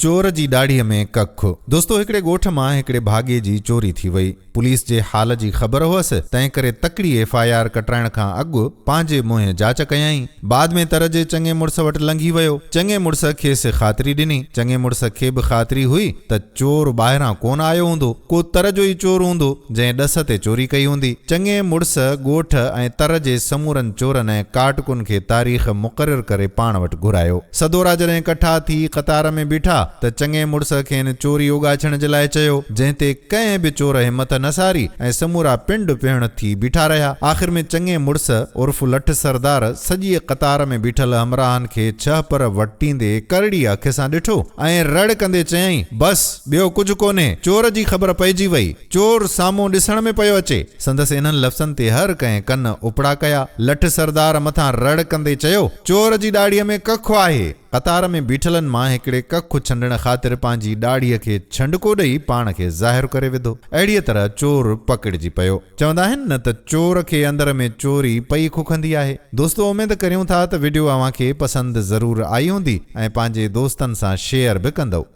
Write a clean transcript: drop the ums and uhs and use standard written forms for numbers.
چور جي ڏاڙهيء ۾ ڪک. دوستو هڪڙي ڳوٺ مان هڪڙي ڀاڳي جي چوري ٿي وئي. پوليس جي حال جي خبر هئس، تنهن ڪري تڪڙي ايف I R ڪٽرائڻ کان اڳ پنهنجي منهن جاچ ڪيائين. بعد ۾ تر جي چڱي مڙس وٽ لنگهي ويو. چڱي مڙس کيس خاطري ڏني. چڱي مڙس کي به خاطري هئي ته چور ٻاهران ڪونه آيو هوندو، ڪو تر جو ئي چور هوندو، جنهن ڏس تي چوري ڪئي هوندي. چڱي مڙس ڳوٺ ۽ تر جي سمورن چورن ۽ ڪاٽڪن کي تاريخ مقرر ڪري پاڻ وٽ گهرايو. سدورا جڏهن ڪٺا ٿي قطار ۾ بيٺا ته چڱي مڙس کين چوري اوڳاڇڻ جي لاء چيو، جنهن تي ڪنهن به چور همت نه ساري ۽ سمورا پنڊ پهڻ ٿي بيٺا رهيا. آخر ۾ چڱي مڙس عرف لٺ سردار سڄيء قطار ۾ بيٺل همراهن کي ڇهپر وٽيندي ڪرڙي اک سان ڏٺو ۽ رڙ ڪندي چيائين، بس! ٻيو ڪجهه ڪونهي، چور جي خبر پئجي وئي. چور سامهون ڏسڻ ۾ پيو اچي. سندس انهن لفظن تي هر ڪنهن ڪن اپڙا ڪيا. لٺ سردار مٿان رڙ ڪندي چيو، چور جي ڏاڙهيء ۾ ڪک آهي. قطار ۾ بيٺلن مان هڪڙي ڪک ڇنڊڻ خاطر پنهنجي ڏاڙهيء کي ڇنڊڪو ڏئي پاڻ کي ظاهر ڪري وڌو. اهڙيء طرح چور پڪڙجي پيو. چوندا آهن نه ته چور کي اندر ۾ چوري پئي ککندي آهي. دوستو اميد ڪريون ٿا ته وڊيو اوهان کي پسند ضرور آئي هوندي ۽ پنهنجي دوستن سان شيئر به ڪندؤ.